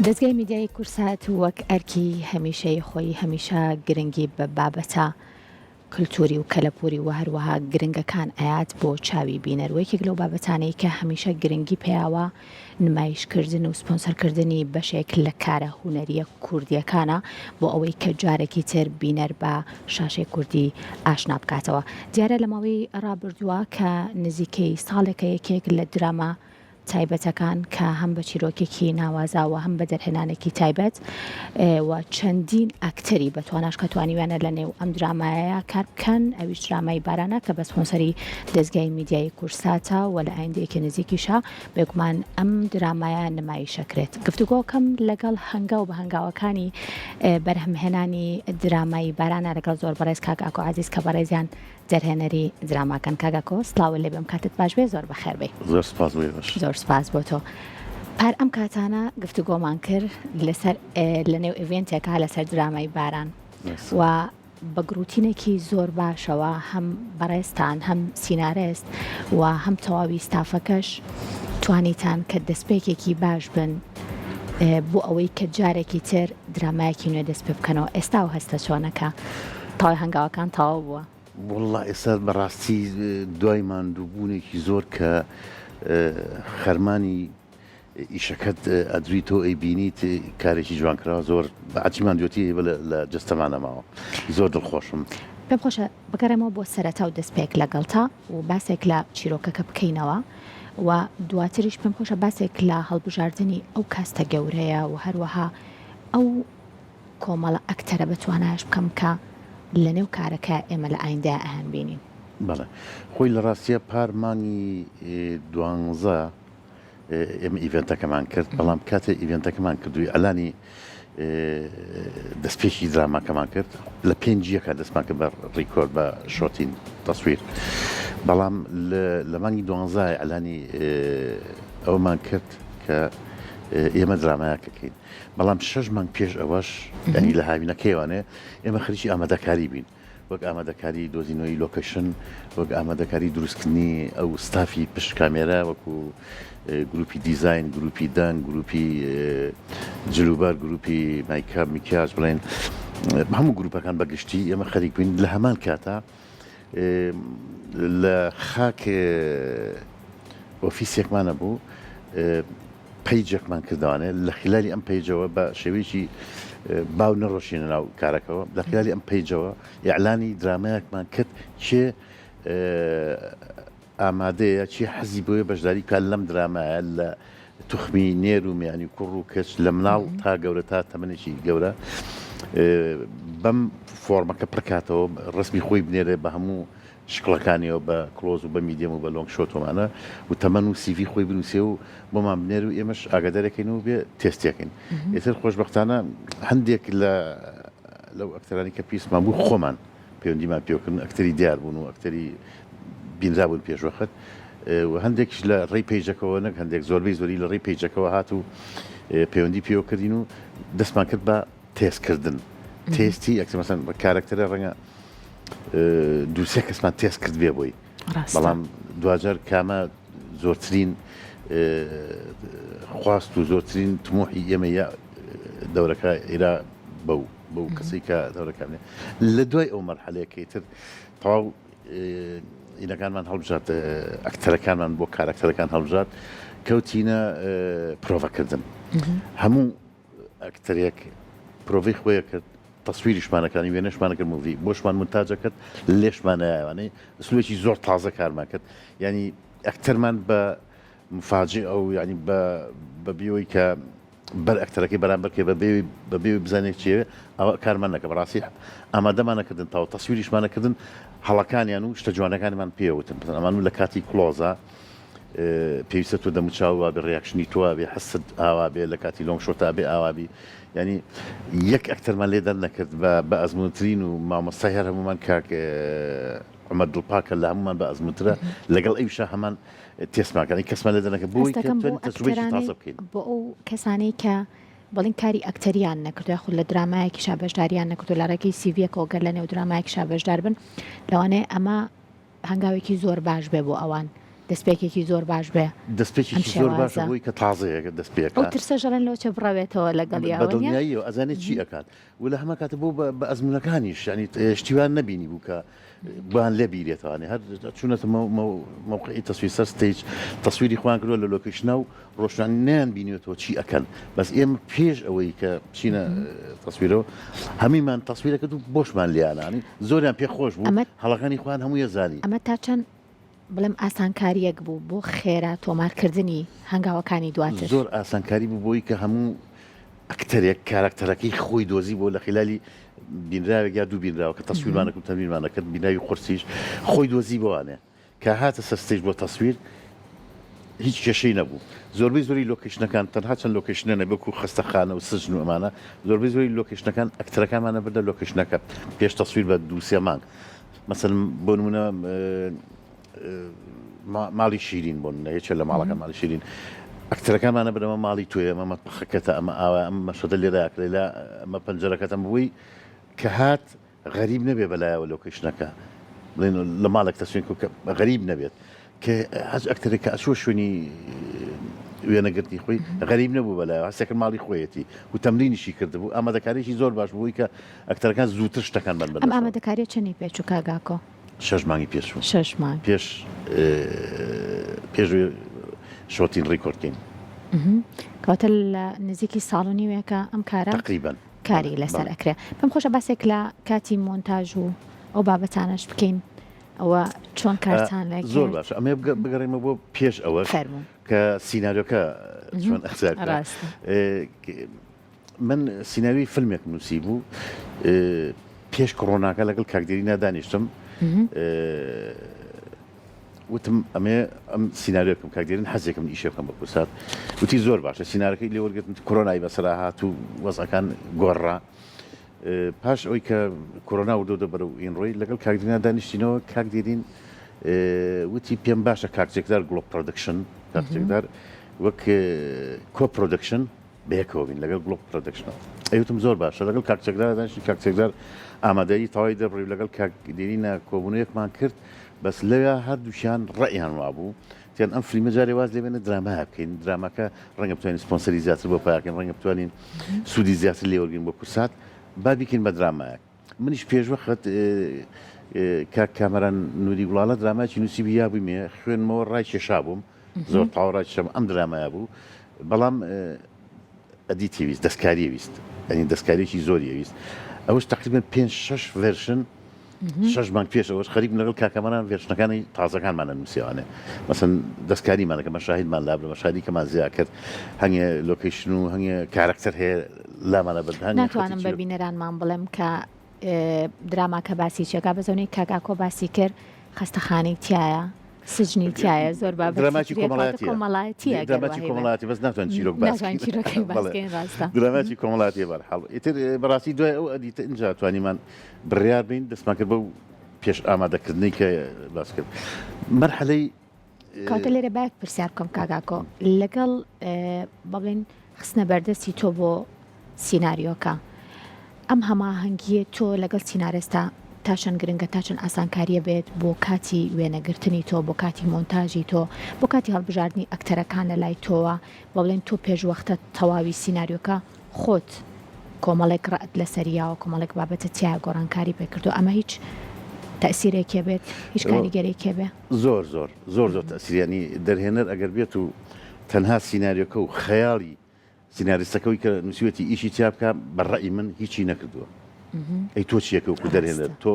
دەزگای میدیایی کوردسات وەک ئەرکی هەمیشەیی خۆی هەمیشە گرنگی بە بابەتە کلتوری و کەلەپوری و هەروەها گرنگەکان ئەیات بۆ چاوی بینەر و یەکێک لەو بابەتانەی کە هەمیشە گرنگی پێیاوە نمایشکردن و سپۆنسەرکردنی بەشێک لە کارە هونەریە کوردیەکانە بۆ ئەوەی کە جارێکی تر بینەر بە شاشەی کوردی ئاشنا بکاتەوە دیارە لە ماوەی ڕابردووە کە نزیکەی ساڵێکە یەکێک لە دراما تایبەتەکان کە هەم بە چیرۆکێکی ناوازە و هەم بە دەرهێنانێکی تایبەت و چەندین ئەکتەری بە تواناش کە توانیویانە لە نێو ئەم درامایە کار بکەن ئەویش درامای بارانە کە بە سپۆنسەری دەزگای میدیایی کوردساتە و لە ئایندەیەکی نزیکیشا بێگومان ئەم درامایە نمایشەکرێت گفتوگۆکەم لەگەڵ هەنگاو بە هەنگاوەکانی بەرهەمهێنانی درامای بارانە لەگەڵ زۆر بەڕێز کاک ئاکۆ عەزیز کە بەڕێزیان دەرهێنەری دراماکەن کاک ئاکۆ سڵاوت لێبێ ئەم کاتت باش بێ زۆر بەخێر بێی. زۆر سپاس بۆ ئێوەش. زۆر سپاس بۆ تۆ. پار ئەم کاتانە گفتوگۆمان کرد لەسەر لەنێو event ێکا لەسەر درامای باران و بە گڕوتینێکی زۆر باشەوە هەم بەڕێزتان هەم سینارێست و هەم تەواوی ستافەکەش توانیتان کە دەستپێکێکی باش بن بۆ ئەوەی کە جارێکی تر درامایەکی نوێ دەست پێ بکەنەوە ئێستا و هەستە چۆنەکە تەواوی هەنگاوەکان تەواو بووە؟ وەڵڵا ئێستا بەڕاستی دوای ماندووبوونێکی زۆر کە خەرمانی ئیشەکەت ئەدویتۆ ئەیبینیت کارێکی جوان کراوە زۆر بە عەجی ماندوێتی هەیە لە جەستەما نەماوە زۆر دڵخۆشم. پێم خۆشە بگەڕێمەوە بۆ سەرەتا و دەستپێک لەگەڵتا و باسێک لە چیرۆکەکە بکەینەوە و دواتریش پێم خۆشە باسێک لە هەڵبژاردنی ئەو کاستە گەورەیە و هەروەها ئەو کۆمەڵە ئەکتەرە بەتوانایەش بکەم کە لەنێو کارەکە ئێمە لە ئایندەیا ئەیانبینین. بەڵێ خۆی لە ڕاستیا پار مانگی دوانزە ئێمە event ەکەمان کرد بەڵام کاتێ event ەکەمان کرد و ئیعلانی دەستپێکی دراماکەمان کرد لە پێنج یەکە دەستمان کرد بە record بە shooting تەسویر بەڵام لە مانگی دوانزە ئیعلانی ئەومان کرد کە ئێمە درامایەکەکەین بەڵام شەش مانگ پێش ئەوەش ینی لە هاوینەکەیوانێ ئێمە خەریکی ئامادەکاری بین وەک ئامادەکاری دۆزینەوەی location، وەک ئامادەکاری دروستکردنی ئەو ستافی پشت کامێرا، وەکو گروپی دیزاین، گروپی دەنگ، گروپی جلوبەرگ، گروپی makeup، میکیاج بڵێن هەموو گروپەکان بە گشتی ئێمە خەریک بووین لە هەمان کاتا لە خاک ئۆفیسێکمان هەبوو پەیجێکمان کردوانێ لە خلالی ئەم پەیجەوە بە شێوەیەکی باو نەڕۆشینە ناو کارەکەوە لە خلالی ئەم پەیجەوە ئیعلانی درامایەکمان کرد کێ ئامادەیە کێ حەزی بۆیە بەشداری بکات لەم درامایە لە توخمی نێر و میانی کوڕ و کچ لە مناڵ تا گەورە تا تەمەنێکی گەورە بەم فۆرمەکە پڕکاتەوە ڕسمی خۆی بنێرێ بە هەموو شکڵەکانیەوە بە close و بە medium و بە long shot ومانە و تەمەن و CV خۆی بنووسێ و بۆمان بنێر و ئێمەش ئاگادارەکەین و بێ تێستێکەین ئیتر خۆشبەختانە هەندێک لە لەو ئەکتەرانی کە پێویستمان بوو خۆمان پەیوەندیمان پێوەکردن ئەکتەری دیار بوون و ئەکتەری بینرابوون پێشوەخت و هەندێکیش لە ڕێی پەیجەکەوە نەک هەندێک زۆربەی زۆری لە ڕێی پەیجەکەوە هات و پەیوەندی پێوە کردین و دەستمان کرد بە تێستکردن تێستی ئەکتەر مەسەن کارەکتەرە ڕەنگە دووسێ کەسمان تێست کرد بێ بۆی بەڵام دواجار کامە زۆرترین خواست و زۆرترین تموحی ئێمە یا دەورەکە ئێرا بەو بەو کەسی کە دەورەکان لە دوای ئەو مەرحەلەیەکەی تر تەواو ئینەکانمان هەڵبژارد ئەکتەرەکانمان بۆ کارەکتەرەکان هەڵبژارد کەوتینە پرۆڤەکردن هەموو ئەکتەرێک پرۆڤەی خۆی کرد تەسویریشمان ئەکرد وێنەشمان ئەکرد movie بۆشمان مونتاج ئەکرد لێشمان ئەیایوانەی ئسلوبێکی زۆر تازە کارمان کرد یعنی ئەکتەرمان بە مفاجئ ئەو یعنی بە بە بیەوەی کە بەر ئەکتەرەکەی بەرامبەر کە بە بێ بە بێ بزانێت چیە ئەوە کارمان نەکە بەڕاستی ئامادەمان نەکردن تاو تەسویریشمان نەکردن هەڵەکانیان و شتە جوانەکانمان پێوتن ئەمان لە کاتی close ا پێویستە تۆ دەموچاو وابێ reaction ی تۆ وابێ حست ئاوا بێ لە کاتی long shot ا بێ ئاوا بی یعنی یەک ئەکتەرمان لێ دەرنەکرد بە بە ئەزمونترین و مامۆستای هەر هەمومان کاک عمر دڵپاکە لە هەمومان بە ئەزمونترە لەگەڵ ئەویشا هەمان تێستماکانی کەسمان لێ دەرنەکرد بۆی کە هەستەکەم بۆ توانین تەجروبەیەکی ئەکتەرانەی تازە بکەین. بۆ ئەو کەسانەی کە بەڵین کاری ئەکتەریان نەکردو یاخود لە درامایەکیشا بەشداریان نەکردو لە ڕێگەی سیڤیەکەوە گەر لە نێو درامایەکیشا بەشدار بن لەوانەیە ئەمە هەنگاوێکی زۆر باش بێ بۆ ئەوان. دەستپێکێکی زۆر باش بێ. ئەم دەستپێکێکی زۆر باشە شێوازە. بۆی کە تازەیە دەست پێ ئەو ئەکا. ترسەش ئەڵێن لەوە چێ بڕەوێتەوە لەگەڵیا بە وەنیە؟ دڵنیاییەوە ئەزانێ چی ئەکات و لە هەمان کاتە بۆ بە ئەزموونەکانیش یانی شتی وایان نەبینی بوو کە بۆیان لێ بیرێتەوانێ هەر چوونەتە مەوقعی تەسویر سەر stage تەسویری خۆیان کردووە لە location ا و ڕۆشتوان نەیان بینیوێتەوە چی ئەکەن بەس ئێمە پێش ئەوەی کە بچینە تەسویرەوە هەمیمان تەسویرە کرد و بۆشمان لیانانی زۆریان پێ خۆش بوو ئەمە هەڵەکانی خۆیان هەموویە زانی. ئەمە تا چەند بڵێم ئاسانکارییەک بوو بۆ خێرا تۆمارکردنی هەنگاوەکانی دواتر؟ زۆر ئاسانکاری بوو بۆی کە هەموو ئەکتەرێک کاراکتەرەکەی خۆی دۆزی بۆ لە خیلالی بینراوێک یا دوو بینراوە کە تەسویرمان دەکرد و تەمرینمان دەکرد بینراوی قورسیش خۆی دۆزی بۆوانێ کە هاتە سەر stage بۆ تەسویر هیچ کێشەی نەبوو زۆربەی زۆری location ەکان تەنها چەند location ە نەبێ وەکو خەستەخانە و سجن و ئەمانە زۆربەی زۆری location ەکان ئەکتەرەکانمانە بردە location ەکە پێش تەسویر بە دوو سێ مانگ مەسەلەن بۆ نمونە ماڵی شیرین بۆ نمونە یەکێ لە ماڵەکە ماڵی شیرین ئەکتەرەکانمانە برەمە ماڵی تۆیە ئەمە مەتبەخەکەتە ئەمە ئاوا ئەمە مەشهەدە لێرە ئەکرێ لە ئەمە پەنجەرەکەتە بووی کە هات غەریب نەبێ بەلایەوە location ەکە بڵێن لە ماڵێک تەسوین کە غەریب نەبێت کە هەچ ئەکتەرێک کە ئەچووە شوێنی وێنەگرتنی خۆی غەریب نەبوو بەلایەوە هەستێکرد ماڵی خۆیەتی و تەمرینیشی کردبوو ئامادەکاریی زۆر باش بوو کە ئەکتەرەکان زووتر شتەکان بەن ئەم بەدەستەوە. ئامادەکاریە چەنی پێچوو کاک ئاکۆ؟ شەش مانگی پێچوو. شەش مانگ. پێش پێش shooting record کەین. کەواتە لە نزیکی ساڵ و نیوێکە ئەم کارە تەقریبەن کاری لەسەر ئەکرێ. پێم خۆشە باسێک لە کاتی مۆنتاژ و ئەو بابەتانەش بکەین. ئەوە چۆن کارتان لە زۆر باشە ئەمێ بگەڕێمە بۆ پێش ئەوە کە سیناریۆکە چۆن ئەخزار من سیناریۆی فیلمێک نووسی بوو پێش کۆرۆناکە لەگەڵ کاک دێرینا دانیشتم وتم ئەمێ ئەم سیناریۆکم کاک دێرین حەزێکم ئیشێ بکەم بە کوردسات وتی زۆر باشە سینارەکەی لێ وەرگرتم کۆرۆنای بەسەرا هات و وەزعەکان گۆڕا پاش ئەوەی کە کۆرۆنا وردەوردە بەرەو ئین ڕۆی لەگەڵ کاک دینا دانیشتینەوە کاک دێرین وتی پێم باشە کاک چەکدار گڵۆپ production کاک چەکدار وەک co production بەیەکەوە بین لەگەڵ گڵۆپ production ەوە ئەیوتم زۆر باشە لەگەڵ کاک چەکدار دانیشتین کاک چەکدار ئامادەیی تەواوی دەربڕی لەگەڵ کاک دێرینە کۆبوونەوەیەکمان کرد بەس لەویا هەردووکیان ڕەئیان وابوو تیان ئەم فلیمە جارێ واز لێبێنە درامایە بکەین دراماکە ڕەنگە بتوانین سپۆنسەری زیاتر بۆ پاکەین ڕەنگە بتوانین سوودی زیاتر لێ وەرگین بۆ کورسات با بیکەین بە درامایەک منیش پێشوەخت کاک کامەران نوری گوڵاڵە درامایەکی نووسیبوو یابوویمێ خوێنمەوە ڕای کێشابووم زۆر تەواو ڕای کێشام ئەم درامایە بوو بەڵام edit ی ویست دەستکاریە ویست ئەنی دەستکاریەکی زۆری ویست ئەوەش تقریبا پێنج شەش version شەش مانگ پێش ئەوەش خەریک لەگەڵ کاک کامەران version ەکانی تازەکانمانە نووسیوانێ مەسەن دەستکاریمانەکە مەشاهیدمان لابرد مەشاهیدی کەمان زیا کرد هەنگێ location و هەنگێ کارەکتەر هەیە لامانە برد هەنگێ خەتی ناتوانم بە چیرۆک. بینەرانمان بڵێم کە دراماکە باسی چیەکا بەس ئەونەی کاک ئاکۆ باسی کرد خەستەخانەی تیایە سجنی تیایە زۆر بابەتی دراماکی ترە کەواتە کۆمەڵایەتیە کۆمەڵایەتیە گەر دراماکی وای بێت کۆمەڵایەتی بەس ناتوانین چیرۆک باس ناتوانین کەین چیرۆکەکەی باس بەڵێ کەین ڕاستە دراماکی کۆمەڵایەتیە بەرحاڵ ئیتر بەڕاستی دوای ئەو edit ە ئینجا توانیمان بڕیار بین دەستمان کرد بەو پێش ئامادەکردنەی کە باس کرد مەرحەلەی کەواتە لێرە با یەک پرسیار بکەم کاک ئاکۆ لەگەڵ با بڵێین خستنە بەردەستی تۆ بۆ سیناریۆکە ئەم هەماهەنگیە تۆ لەگەڵ سینارێستا تا چەند گرنگە تا چەند ئاسانکاریە بێت بۆ کاتی وێنەگرتنی تۆ بۆ کاتی مۆنتاژی تۆ بۆ کاتی هەڵبژاردنی ئەکتەرەکان لە لای تۆوە با بڵێین تۆ پێشوەختە تەواوی سیناریۆکە خۆت کۆمەڵێک ڕەئت لەسەری یاوە کۆمەڵێک بابەتت تیایە گۆڕانکاری پێ کردووە ئەمە هیچ تەئسیرێکی هەبێت هیچ کاریگەرێکی هەبێ؟ زۆر زۆر زۆر زۆر تەئسیر یانی دەرهێنەر ئەگەر بێت و تەنها سیناریۆکە و خەیاڵی سیناریستەکەوەی کە نووسیوێتی ئیشی تیا بکا بە ڕەئی من هیچی نەکردووە ئەی تۆ چیەکە وەکو دەرهێنەر ڕاستە. تۆ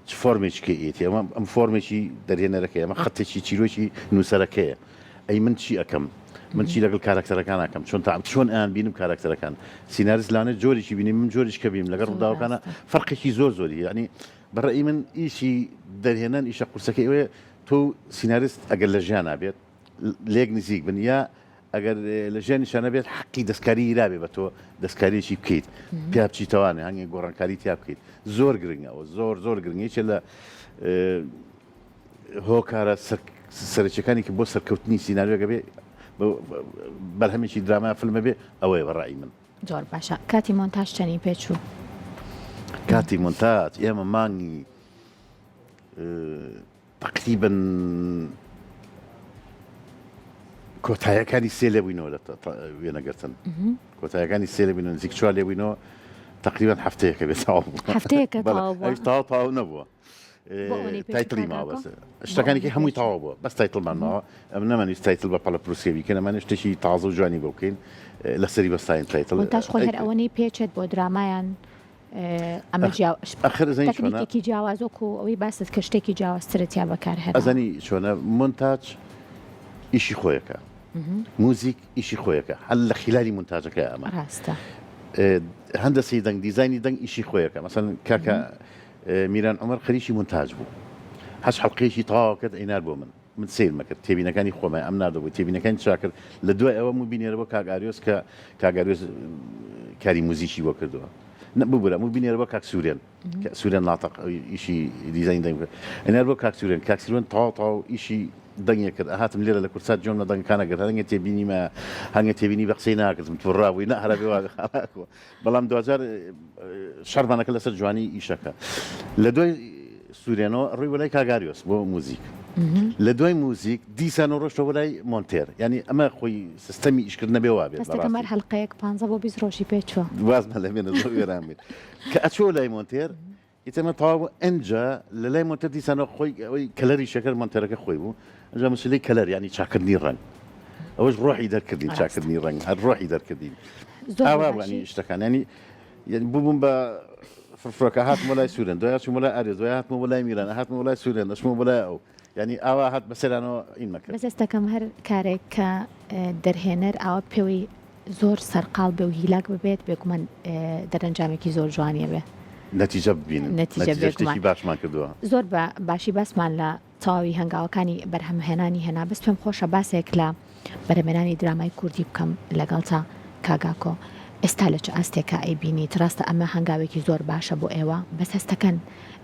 چ فۆرمێکی کە ئێتی ئەمە ئەم فۆرمێکی دەرهێنەرەکەی ئەمە خەتێکی چیرۆکی نووسەرەکەیە ئەی من چی ئەکەم من چی لەگەڵ کاراکتەرەکان ئەکەم چۆن تا چۆن ئەیان بینم کاراکتەرەکان سیناریست لانێ جۆرێکی بینی من جۆرێکی کە بیم لەگەڵ زۆر ڕووداوەکانە ڕاستە. فەرقێکی زۆر زۆری یعنی بە ڕەئی من ئیشی دەرهێنان ئیشە قورسەکەی ئەوەیە تۆ و سیناریست ئەگەر لە ژیانا بێت لێک نزیک بن یا ئەگەر لە ژیانیشا نەبێت حەقی دەستکاری رابێ بە تۆ دەستکاریی بکەیت پیا بچیتەوانێ هەنگێ گۆڕانکاری تیا بکەیت زۆر گرنگە ئەوە زۆر زۆر گرنگە یەکێ لە هۆکارە سەرەکیەکانی کە بۆ سەرکەوتنی سیناریۆکە بێ بەرهەمێکی دراما فیلمە بێ ئەوەیە بە ڕای من. زۆر باشە کاتی مۆنتاژ چەنی پێ چوو؟ کاتی مۆنتاج ئێمە مانگی تەقریبەن. کۆتایەکانی سێ لێ بووینەوە لە وێنەگرتن کۆتایەکانی سێ لێ بووینەوە نزیک چوار لێ بووینەوە تقریبا هەفتەیەکە بێت تەواو بوو. هەفتەیەکە بەڵێ، تەواو بووە. ئەویش تەواو تەواو نەبووە. بۆ ئەوەنەی پێچوو title ی کاک ماوە ئاکۆ؟ بەس شتەکانی کە بۆ ئەوەنەی هەمووی پێچوو. تەواو بووە بەس title مان ماوە ئەم نەمانویست title بە پەڵە پروسکێ بیکەین ئەمانە شتێکی تازە و جوانی بۆ بکەین لەسەری بەستاین title مۆنتاژ خۆی ئەی هەر ئەوەنەی پێچێت بۆ درامایان ئەمە جیا ئەخر ئەزانی چۆنە؟ تەکنیکێکی جیاواز وەکو ئەوەی باست کرد شتێکی جیاوازترت تیا بەکار هێناوە. ئەزانی چۆنە مۆنتاج ئیشی خۆیەکە موزیک ئیشی خۆیەکە هەر لە خیلالی مونتاجەکەیا ئەمە ڕاستە. هەندەسەی دەنگ دیزاینی دەنگ ئیشی خۆیەکە مەسەن کاکە میران عومەر خەریکی مونتاج بوو هەچ حەڵقەیەکی تەواو کرد ئەینار بۆ من من سەیرمە کرد تێبینەکانی خۆمای ئەم ناردەبوو تێبینەکانی چا کرد لە دوای ئەوە مو بینێرە بۆ کاک ئاریۆس کە کاک ئاریۆس کاری موزیکی بۆ کردووە نە ببورە مو بینێرە بۆ کاک سورێن کە سورێن ناتەق ئیشی دیزاین دەنگ کرد ئەینار بۆ کاک سورێن کاک سورێن تەواو تەواو ئیشی دەنگێ کرد ئەهاتم لێرە لە کوردسات گوێم لە دەنگەکان ئەگرت هەنگێ تێبینیمە هەنگێ تێبینی بە قسەی ناکردم توڕا بووی نە هەرە بێ وا بەڵام دواجار شەڕمانەکە لەسەر جوانی ئیشەکە لە دوای سوورێنەوە ڕووی بەلای کاگاریۆس بۆ موزیک لە دوای موزیک دیسان و ڕۆشتەوە لای مۆنتێر ینی ئەمە خۆی سیستەمی ئیشکردنە بێ وابێت هەستەکەم هەر هەڵلقەیەک پ بۆ 20 ڕۆژی پێ چووە وازمان لە بێنە زۆر وێران بێت کە ئەچۆ لای مۆنتێر ئیتر من تەواو بوو ئنجا لە لای مۆنتەر دیسانەوە خۆی ئەوەی color ی شەکەر مۆنتەرەکە خۆی بوو ئنجا مسلەی color یانی چاکردنی ڕەنگ ئەوەش ڕۆحی دەرکردین ڕاستە. چاکردنی ڕەنگ هەر ڕۆحی دەرکردین زۆر بە ئاوا بوو باشی یانی شتەکان یانی یانی بووبووم بە فڕفرۆکە هاتمەوە لای سوورێن دوای چوومە لای ئاریۆس دوای هاتمەوە لای میران هاتمەوە لای سوورێن ئەچمەوە بۆ لای ئەو یانی ئاوا هات بەسەرانەوە ئینمە کرد. بەس هەستەکەم هەر کارێک کە دەرهێنەر ئاوا پێوەی زۆر سەرقاڵ بێ و هیلاک ببێت بێگومان دەرەنجامێکی زۆر جوانی ئەبێ. نەتیجە ببینن نەتیجە نەتیجە بێگومان. شتێکی باشمان کردووە. زۆر بە باشی باسمان لە تەواوی هەنگاوەکانی بەرهەمهێنانی هێنا بەس پێم خۆشە باسێک لە بەرهەمێنانی درامای کوردی بکەم لەگەڵتا کاک ئاکۆ ئێستا لە چ ئاستێکا ئەیبینیت ڕاستە ئەمە هەنگاوێکی زۆر باشە بۆ ئێوە بەس هەستەکەن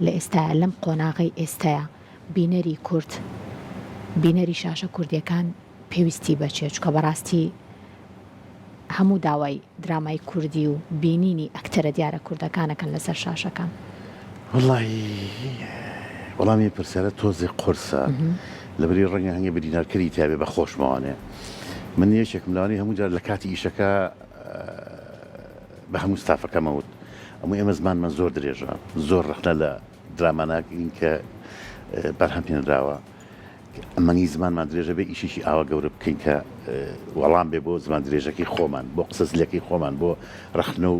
لە ئێستایا لەم قۆناغەی ئێستایا بینەری کورد بینەری شاشە کوردیەکان پێویستی بە چیە چونکە بەڕاستی هەموو داوای درامای کوردی و بینینی ئەکتەرە دیارە کوردەکانەکەن لەسەر شاشەکان. وەڵاهی وەڵامی ئەم پرسیارە تۆزێ قورسە لەبەری ڕەنگە هەنگێ برینارکەری تیابێ بە خۆشمەوانێ من یەکێکم لەوانەی هەموو جار لە کاتی ئیشەکە بە هەموو ستافەکەمە وت ئەموو ئێمە زمانمان زۆر درێژە زۆر ڕەخنە لە دراما ناگرین کە بەرهەم هێنراوە ئەمەنی زمانمان درێژە بێ ئیشێکی ئاوا گەورە بکەین کە وەڵام بێ بۆ زمان درێژەکەی خۆمان بۆ قسە زلەکەی خۆمان بۆ ڕەخنە و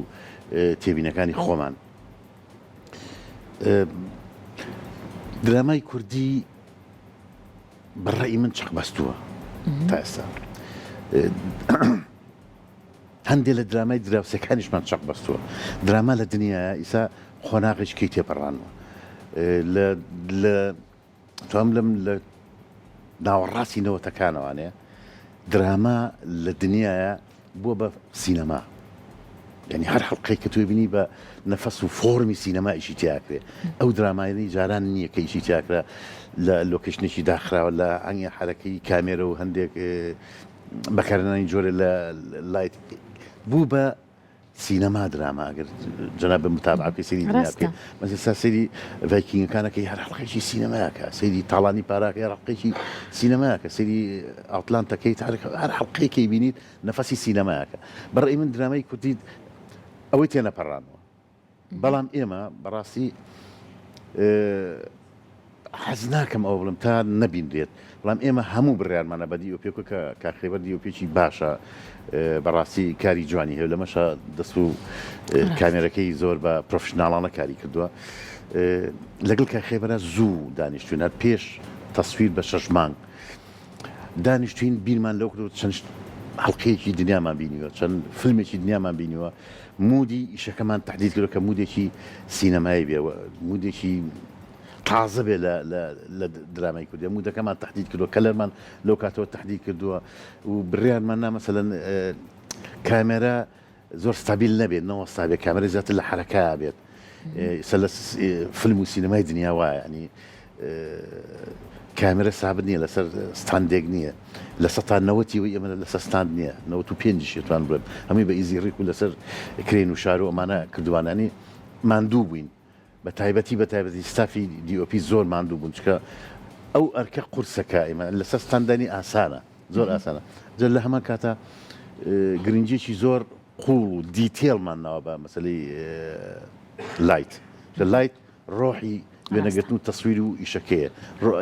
تێبینەکانی خۆمان درامای کوردی بەڕێی من چەق بەستووە تا ئێستا هەندێک لە درامای دراوسێکانیشمان چەق بەستووە دراما لە دنیاە ئیسا قۆناغێکی تێپەڕانوە لە توام لەم لە ناوەڕاستی نەوەتەکانەوانێ دراما لە دنیاە بووە بە سینەما یعنی هەر حڵقەی کە توی بینی بە نەفەس و فۆرمی سینەما ئیشی تیاکرێ ئەو درامایەی جاران نییە کە ئیشی تیاکرا لە location ێکی داخراوە لە ئەنگە حرەکەی کامێرە و هەندێک بەکارهێنانی جۆرێ لە light بوو بە سینەما دراما ئەگەر جەنابت متابعە بکەی سەیری دنیا بکەی ڕاستە. مەسەلەن ئێستا سەیری ڤایکینگەکانەکەی هەر حەڵقەیەکی سینەمایەکە سەیری تاڵانی پاراکەی هەر حەڵقەیەکی سینەمایەکە سەیری ئاتلانتەکەی هەر حەڵقەیەکی بینیت نەفەسی سینەمایەکە بەڕێی من درامای کوردی ئەوەی تێنەپەڕانەوە بەڵام ئێمە بەڕاستی حەز ناکەم ئەوە بڵێم تا نەبینرێت بەڵام ئێمە هەموو بڕیارمانە بە DOP کە کاک خەیبەر DOP ێکی باشە بەڕاستی کاری جوانی هەیە لەمەشە دەست و کامێرەکەی زۆر بە professional انە کاری کردووە لەگەڵ کاک خەیبەرە زوو دانیشتوین هەر پێش تەسویر بە شەش مانگ دانیشتوین بیرمان لەو کردووە چەند حەڵقەیەکی دنیامان بینیوە چەند فیلمێکی دنیامان بینیوە mood ی ئیشەکەمان تەحدید کردوە کە mood ێکی سینەمایی بێ و mood ێکی تازە بێ لە لە لە درامای کوردی mood ەکەمان تەحدید کردوە color مان لەو کاتەوە تەحدید کردووە و بڕیارمان نا مەسەلەن کامێرا زۆر stabile نەبێت نەوەستا بێت کامێرا زیاتر لە حەرەکا بێت ئێستا لە فیلم و سینەمای دنیا وایە ینی کامێرە سابت نییە لەسەر ستاندێک نییە لە سەتا نەوەتی وی ئێمە لەسەر ستاند نییە نەوەت و پێنجیش توان بڵێم هەمووی بە easy rig و لەسەر crane و شار و ئەمانە کردوانانی ماندوو بووین بە تایبەتی بە تایبەتی ستافی DOP زۆر ماندوو بوون چکە ئەو ئەرکە قورسەکە ئێمە لەسەر ستاندانی ئاسانە زۆر ئاسانە. جا لە هەمان کاتا گرنگیەکی زۆر قوڵ و detail مان ناوە بە مەسەلەی light کە light ڕۆحی وێنەگرتن و تەسویر و ئیشەکەیە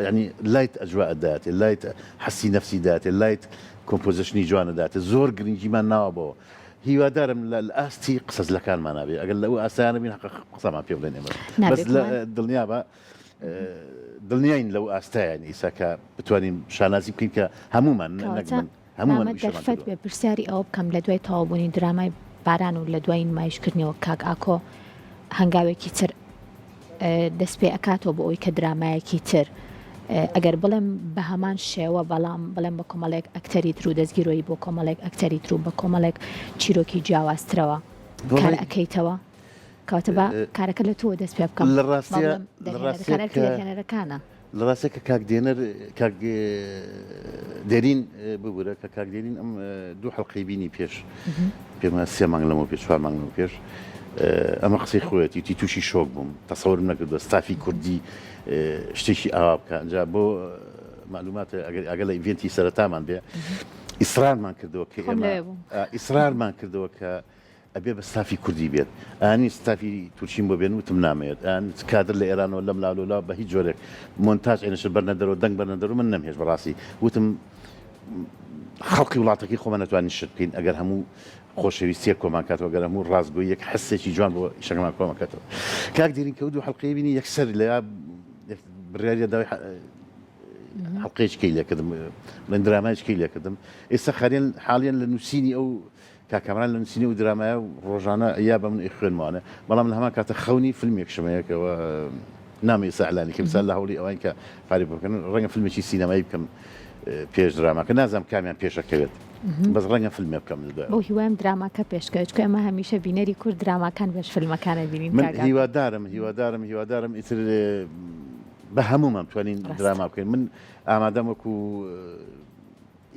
ینی light ئەجوا ئەداتێ light حەسی نەفسی داتێ light composition ی جوانە داتێ زۆر گرنگیمان ناوە بەوە هیوادارم لە ئاستی قسەزلەکانمان نابێ ئەگەر لەو ئاسایانە بین حەق قسەمان پێ بڵێن ئێمە بەس دڵنیا بە دڵنیاین لەو ئاستایان ئیسا کە بتوانین شانازی بکەین کە هەمومان نەک من هەموومان ئەمە دەرفەت بێ پرسیاری ئەوە بکەم لە دوای تەواوبوونی درامای باران و لە دوای نمایشکردنیەوە کاک ئاکۆ هەنگاوێکی تر دەست پێ ئەکاتەوە بۆ ئەوی کە درامایەکی تر ئەگەر بڵێم بە هەمان شێوە بەڵام بڵێم بە کۆمەڵێک ئەکتەری تر و دەستگیرۆیی بۆ کۆمەڵێک ئەکتەری تر و بە کۆمەڵێک چیرۆکی جیاوازترەوە کار ئەکەیتەوە کەواتە با کارەکە لە تۆوە دەست پێ بکەم لە ڕاستیا لە ڕاستیا کە دەرهێنەرەکانە. لە ڕاستیا کە کاک دێنەر کاک دێرین ببورە کە کاک دێرین ئەم دوو حەڵقەی بینی پێش پێم سێ مانگ لەمەو پێش چوار مانگ لەمەو پێش ئەمە قسەی خۆیەتی وتی تووشی شۆک بووم تەسەورم نەکردووە ستافی کوردی شتێکی ئاوا بکە ئەنجا بۆ معلومات ئەگەر ئەگەر لە event ی سەرەتامان بێ ئیسرارمان کردەوە کە خۆم ئێمە لەوێ بووم. ئیسرارمان کردەوە کە ئەبێ بە ستافی کوردی بێت ئانی ستافی تورکیم بۆ بێن وتم نامەوێت ئان کادر لە ئێرانەوە لەم لاو لەولا بە هیچ جۆرێک مۆنتاج عینەشت بەرنە دەرەوە دەنگ بەرنە دەرەوە من نەمهێشت بەڕاستی وتم خەڵقی وڵاتەکەی خۆمان نەتوانین شت بکەین ئەگەر هەموو خۆشەویستیەک کۆمان کاتەوە گەر هەموو ڕاستگۆیەک حسێکی جوان بۆ ئیشەکەمان کۆمان کاتەوە کاک دێرین کە دوو حەڵقەی بینی یەکسەر لە بڕیاری داوای حەڵقەیەکی کەی لێکردم من درامایەکی کەی لێکردم ئێستا خاریان حاڵیان لە نووسینی ئەو کاک کامەران لە نووسینی ئەو درامایە و ڕۆژانە یا بە من ئەیخوێنمەوانە بەڵام لە هەمان کاتە خەونی فیلمێکشم هەیە کە نامەوێ ئێستا ئیعلانی کەم ئێستا لە هەوڵی ئەوەین کە پارەی بۆ بکەن ڕەنگە فیلمێکی سینەمایی بکەم پێش دراماکە نازانم کامیان پێشەکەوێت بەس ڕەنگە فیلمێ بکەم لە دوای بەو هیوایم دراماکە پێشکەوێت چونکە ئێمە هەمیشە بینەری کورد دراماکان پێش فیلمەکان ئەبینین من کاک ئاکۆ. هیوادارم هیوادارم هیوادارم ئیتر بە هەموومان بتوانین ڕاستە. دراما بکەین من ئامادەم وەکو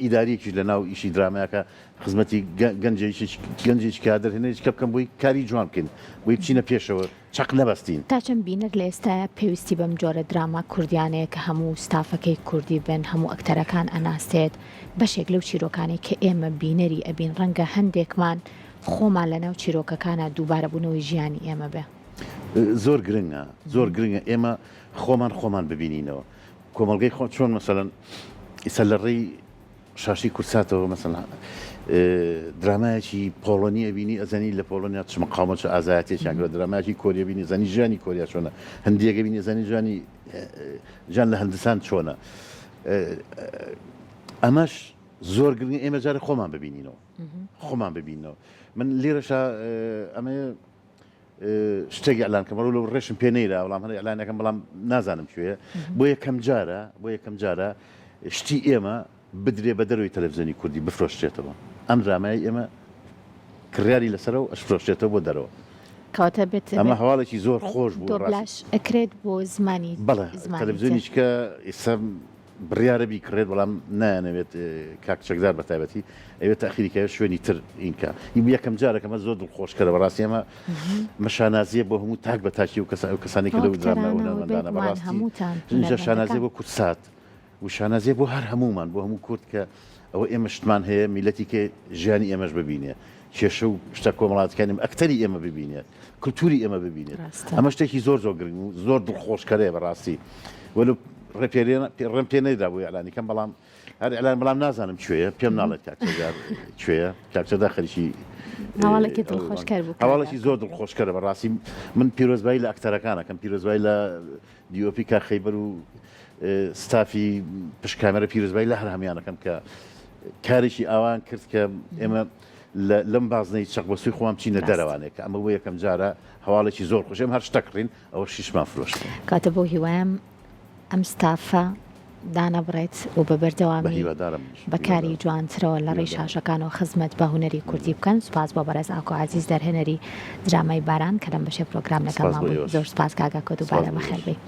ئیداریەکیش لە ناو ئیشی درامایەکە خزمەتی گەنجێکی گەنجێکی کادر هێنێکی کە بکەم بۆی کاری جوان بکەین بۆی بچینە پێشەوە چەق نەبەستین. تا چەند بینەر لە ئێستایا پێویستی بەم جۆرە دراما کوردیانەیە کە هەموو ستافەکەی کوردی بن هەموو ئەکتەرەکان ئەناسێت بەشێک لەو چیرۆکانەی کە ئێمە بینەری ئەبین ڕەنگە هەندێکمان خۆمان لەناو چیرۆکەکانا دووبارەبوونەوەی ژیانی ئێمە بێ. زۆر گرنگە زۆر گرنگە ئێمە خۆمان خۆمان ببینینەوە کۆمەڵگەی خۆ چۆن مەسەلەن ئیستا لە ڕێی شاشەی کوردساتەوە مەسەلەن درامایەکی پۆڵۆنی ئەبینی ئەزانی لە پۆڵۆنیا چ مقاومە چ ئازایەتێکیان کردوە درامایەکی کۆریە بینی ئەزانی ژیانی کۆریا چۆنە هندیەکە بینی ئەزانی ژیانی ژیان لە هندستان چۆنە ئەمەش زۆر گرنگە ئێمە جارێ خۆمان ببینینەوە خۆمان ببینەوە من لێرەشا ئەمەیە شتێک ئیعلان کەم ڕوو لەو ڕێشم پێ نەیرا بەڵام هەر ئیعلانەکەم بەڵام نازانم کوێیە بۆ یەکەم جارە بۆ یەکەم جارە شتی ئێمە بدرێ بە دەرەوەی تەلەفزیۆنی کوردی بفرۆشرێتەوە ئەم درامای ئێمە کڕیاری لەسەرە و ئەشفرۆشرێتەوە بۆ دەرەوە کەواتە بێت ئەمە هەواڵێکی زۆر خۆش بوو دۆبلاژ ئەکرێت بۆ زمانی بەڵێ تەلەفزیۆنی کە ئێستا بڕیارە بیکڕێت بەڵام نایانەوێت کاک چەکدار بە تایبەتی ئەوێت تاخیری کە شوێنی تر ئینکا یەکەم جارە کەمە زۆر دڵخۆشکەرە بەڕاستی ئەمە مە شانازیە بۆ هەموو تاک بە تاکی و کەسە ئەو کەسانی کە لەو دراما هونەرمەندانە بەڕاستی اینجا شانازیە بۆ کوردسات و شانازیە بۆ هەر هەموومان بۆ هەموو کورد کە ئەوە ئێمە شتمان هەیە میلەتی کە ژیانی ئێمەش ببینێ کێشە و شتە کۆمەڵاتەکانی ئەکتەری ئێمە ببینێت کلتوری ئێمە ببینێت ئەمە شتێکی زۆر زۆر گرنگ و زۆر دڵخۆشکەرەیە بەڕاستی وەلو ڕێم پێ نەیدا بۆ ئیعلانی کەم بەڵام هەر ئیعلان بەڵام نازانم کوێیە پێم ناڵێت کاک چەکدار کوێیە کاک چەکدار خەریکی هەواڵێکی دڵخۆشکەر بوو هەواڵێکی زۆر دڵخۆشکەرە بەڕاستی من پیرۆزبایی لە ئەکتەرەکانەکەم پیرۆزبایی لە DOP کاک خەیبەر و ستافی پشت کامێرە پیرۆزبایی لە هەر هەموانەکەم کە کارێکی ئاوان کرد کە ئێمە لەم بازنەی چەقبەستووی خۆمان بچینە دەرەوانێ کە ئەمە بۆ یەکەم جارە هەواڵێکی زۆر خۆش ئێمە هەر شتە کڕین ئەوە شیشمان فرۆشت. کەواتە بەو هیوایەم ئەم ستافە دانەبڕێت و بە بەردەوامی بە کاری جوانترەوە لە ڕێی شاشەکانەوە خزمەت بە هونەری کوردی بکەن. سوپاس بۆ بەڕێز ئاکۆ عەزیز دەرهێنەری درامای باران کە لەم بەشەی پرۆگرام لەگەڵمان بووی. زۆر سوپاس کاک ئاکۆ دووبارە بەخێربێی.